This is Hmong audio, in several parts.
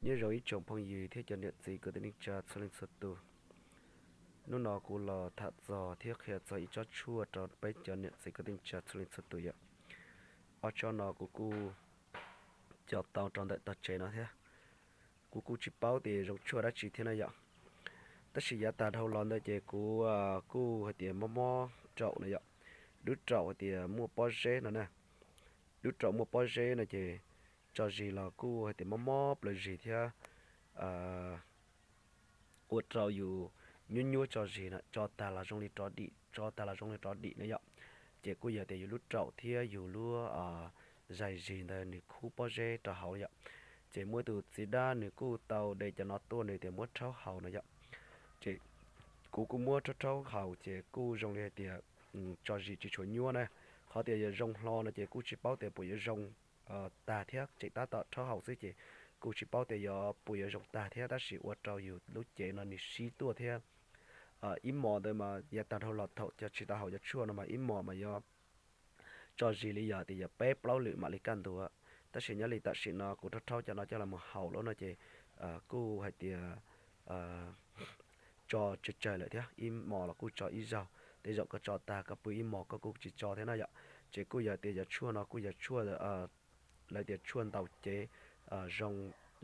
Nyob zoo ib tsoom phooj ywg thiab cov niam txiv kwv tij neej tsa txhua leej txhua tus. Hnub no kuv los tham txog thiab qhia txog ib tsob tshuaj rau peb cov niam txiv kwv tij neej tsa txhua leej txhua tus yom. Ob tsob no kuv kuj cog tau rau ntawm tog tsev no thiab. Kuv kuj tsis paub tias zoo tshuaj dab tsi thiab na yom. Tab sis yav tag dhau los ntawd ces kuv kuj hais tias mob mob raum na yom. Lub raum hais tias muaj pob zeb no na. Lub raum muaj pob zeb no ces tso zis los kuj hais tias mob mob plaws zis thiab. Ua rau yus nyuab nyuab tso zis no, tso tag los zoo li rov dim, tso tag los zoo li rov dim na yom. Ces kuj yog tias yus lub raum thiab yus lub zais zis ntawd nws khub pob zeb rau hauv yom. Ces muaj ib tus txiv dab nws kuj tau de cov no tuaj, nws tias muab rhaub haus no yom. Ces kuv kuj muab rhaub rhaub haus ces kuj zoo li hais tias tso zis tsis tshua nyuab na. Qhov tias yog zoo hlo no ces kuj tsis paub tias puas yuav zoo tag thiab, tseem tab tom rhaub haus xwb ces kuj tsis paub tias yog puas yuav zoo tag thiab, tab sis ua rau yus lub cev no nws sib tuaj thiab. Ib hmos ntawd mas yav tag dhau los thaum cov tsis tau haus cov tshuaj no mas ib hmos mas yuav tso zis li yog tias yog peb plaub lwm mam li kaj ntug. Tab sis nyob li tam sim no kuv rhaub rhaub cov no coj los mus haus lawm no ces kuj hais tias tso tsawg tsawg lawm thiab, ib hmos los kuj tso ib zaug, tej zaum koj tso tag koj pw ib hmos koj kuj tsis tso thiab na yom. Ces kuj yog tias yog tshuaj no kuj yog tshuaj, lawv tias tshuaj ntaus cev,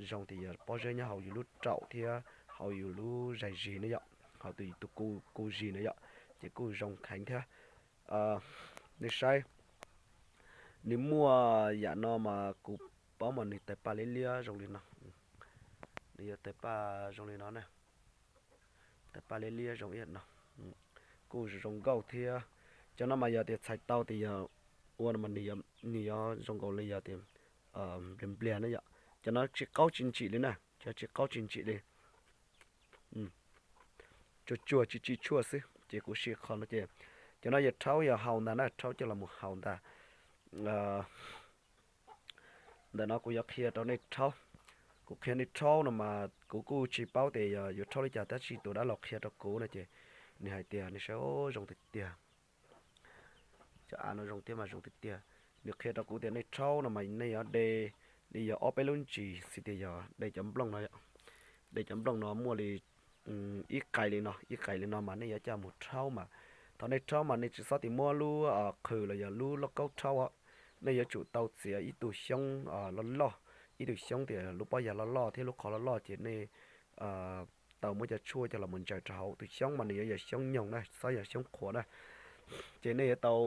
zoo tias yog pob zeb nyob hauv yus lub raum thiab hauv yus lub zais zis na yom, hauv tus yus tus ku zis na yom, ces kuj zoo heev thiab. Nej saib, nws muaj yam no mas kuv paub mas nws tais paj liab liab zoo li no. Nws yog tais paj zoo li no na, tais paj liab liab zoo ib yam no, kuj zoo nkauj thiab. Cov no mas yog tias txhais tau tias yog ua no mas nws yog zoo nkaus li yog tias npliag npliag na yom. Cov no tsis qaub tsis ntsim li na, cov tsis qaub tsis ntsim li, tsuag tsuag tsis tsim tshuaj xwb. Ces kuv sim qhov no ces cov no yog rhaub yog haus ntag na, rhaub coj los mus haus ntag. Ntawm no kuv yuav qhia rau nej rhaub. Kuv qhia nej rhaub no mas kuv kuj tsis paub tias yog yuav rhaub li cas, tab sis tus dab laug qhia rau kuv no ces nws hais tias nej saib zoo tiag tiag. Cov av no zoo thiab mas zoo tiag tiag. Nws qhia rau kuv tias nej rhaub no mas nej yuav de li yog ob peb lub ntsis xwb, tias yog de cov nplooj no, de cov nplooj no muaj li ib qais li no, ib qais li no mas nej yuav coj mus rhaub mas, thaum nej rhaub mas nej tsis txhob tias muab lub qhwv los yog lub lauj kaub rhaub os. Nej yuav tsum tau txiav ib tug xyoob loj loj, ib tug xyoob tias lub pob yas loj loj thiab lub qhov loj loj ces nej tau muab cov tshuaj coj los mus ntsaws rau hauv. Tus xyoob mas nws yuav yog xyoob nyoog na, txhob yog xyoob qhuav na. Ces nej yuav tau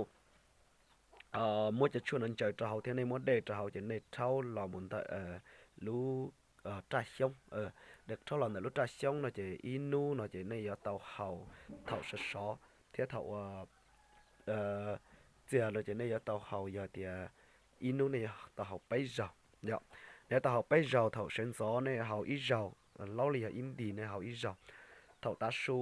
muab cov tshuaj no ntsaws rau hauv thiab nej muab dej rau hauv ces nej rhaub los mus ntawm lub raj xyoob. Rhaub los ntawm lub raj xyoob no ces ib hnub no ces nej yuav tau haus thaum sov sov thiab thaum uas txias no ces nej yuav tau haus, yog tias ib hnub nej yuav tau haus peb zaug. Yog nej yuav tau haus peb zaug, thaum sawv ntxov nej haus ib zaug, laub li yog ib nti nej haus ib zaug. Thaum tav su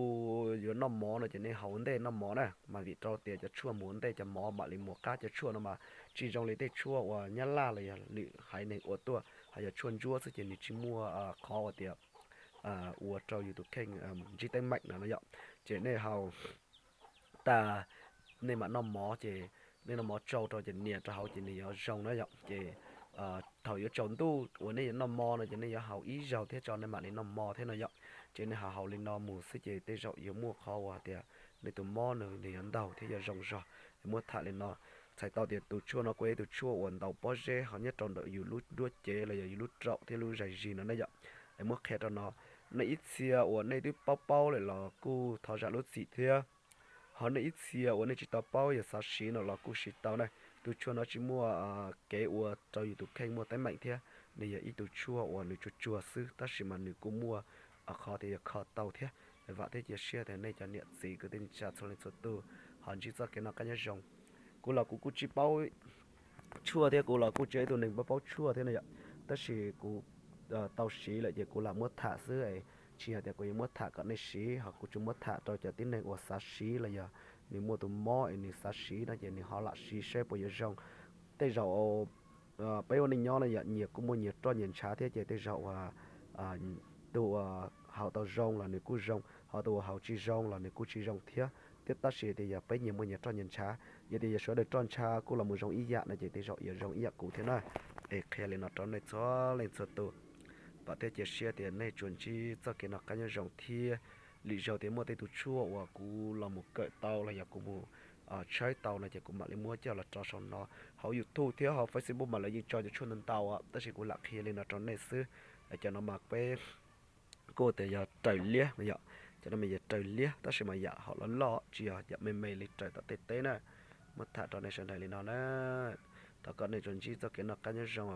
yuav noj mov no ces nej haus ua ntej noj mov na, mas vim rau tias cov tshuaj mus ua ntej cov mov mam li mus qab cov tshuaj no mas tsis zoo li tej tshuaj uas nyab laj los yog lwm haiv neeg ua tuaj, ho yog tshuaj ntsuab xwb ces nws tsis muaj qhov uas tias ua rau yus tus kheej ntsib teeb meem no no yom. Ces nej haus tag nej mam noj mov, ces nej noj mov tsau rau ces nias rau hauv ces nws yuav zoo na yom. Ces thaum yuav tsaus ntuj uas nej yuav noj mov no ces nej yuav haus ib zaug thiab tso nej mam li noj mov thiab no yom. Ces nej ho haus li no mus xwb ces tej zaum yuav muaj qhov uas tias nej tus mob nws nws yuav ntaug thiab yuav zoo zog. Yuav muab tham li no, txhais tau tias tus tshuaj no kuj yog ib tus tshuaj uas ntaus pob zeb ho nyob rau ntawm yus lub nruab cev los yog yus lub raum thiab lub zais zis no na yom. Es muab qhia rau no, nej ib txhia uas nej twb paub paub lawm los kuj thov zam lub txim thiab. Ho nej ib txhia uas nej tsis tau paub yog xav siv no los kuj siv tau na. Tus tshuaj no tsis muaj kev ua rau yus tus kheej muaj teeb meem thiab, nws yog ib tus tshuaj uas nws tsuag tsuag xwb tab sis mas nws kuj muaj qhov tias yog kho tau thiab. Vam thiab cia siab tias nej cov niam txiv kwv tij neej tsa txhua leej txhua tus ho ntsib txoj kev noj qab nyob zoo. Kuv los kuv kuj tsis paub tshuaj thiab, kuv los kuj tsis yog ib tug neeg paub paub tshuaj thiab no yom, tab sis kuv tau siv lawm ces kuv lam muab tham xwb. Tsis yog tias kuv yuav muab tham kom nej siv, ho kuv tsuas muab tham rau cov tib neeg uas xav siv los yog nws muaj tus mob es nws xav siv no ces nws ho lam siv seb puas yuav zoo. Tej zaum peb ua neej nyob no yom, nyias kuj muaj nyias roj nyias ntshav thiab ces tej zaum uas tus uas haus tau zoo los nws kuj zoo, ho tus uas haus tsis zoo los nws kuj tsis zoo thiab. Thiab tab sis tias yog peb nyias muaj nyias roj nyias ntshav, yog tias yog sawv daws roj ntsha kuj los mus zoo ib yam no ces tej zaum yuav zoo ib yam kuv thiab na. Es qhia li no rau nej txhua leej txhua tus. Vam thiab cia siab tias nej tsuas ntsib txoj kev noj qab nyob zoo thiab. Lwm zaug tias muaj tej tus tshuaj uas kuv los mus kawm tau los yog kuv mus tshawb tau no ces kuv mam li muab coj los rau saum no. Hauv YouTube thiab hauv Facebook mas lawv yeej tso cov tshuaj ntau ntau, tab sis kuv lam qhia li no rau nej xwb. Cov no mas peb kuj tias yog raws liab no yom, cov no mas yog raws liab tab sis mas yam hom loj loj tsis yog yam me me li raws tom tej teb na. Muab tham rau nej sawv daws li no na. Thov kom nej tsuas ntsib txoj kev noj qab nyob zoo.